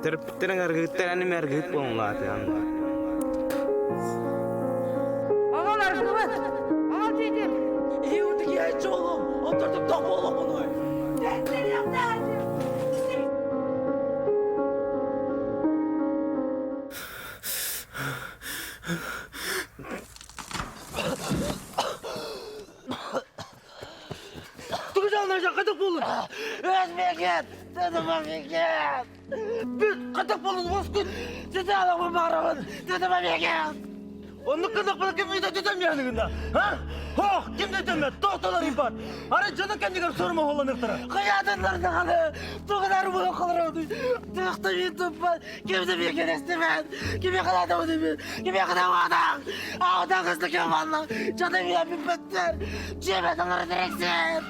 Төрөппүттэрин аргыыттар аны аргыыт буоллаатыан. Аҕал аргыбыт! Аҕал диэтим! Иудыгия чолум, онтортук тох буолуохпунуй. Тугу дьаалнайжан хатык буолун? Өзбекет! Тыдыма бекет! Бүт хатык буолун воскут! Сытаалабын баарабын! Тыдыма бекет! Оннук гыннахпына ким үйдө түтэммиэхнигинна? А? Хоох, ким да үтэммэт, тохтолор импат. Ары дьону кэннигэр сурума холланыхтара. Хайаатыннар даҕаны тугунар була холорон тыахта мин туппат ким да бекенестибэт кими кыладабын кими кыдамаатаң аҕатаң кыстыкым балла жада мен бүппөттөр жебет алар дирексен.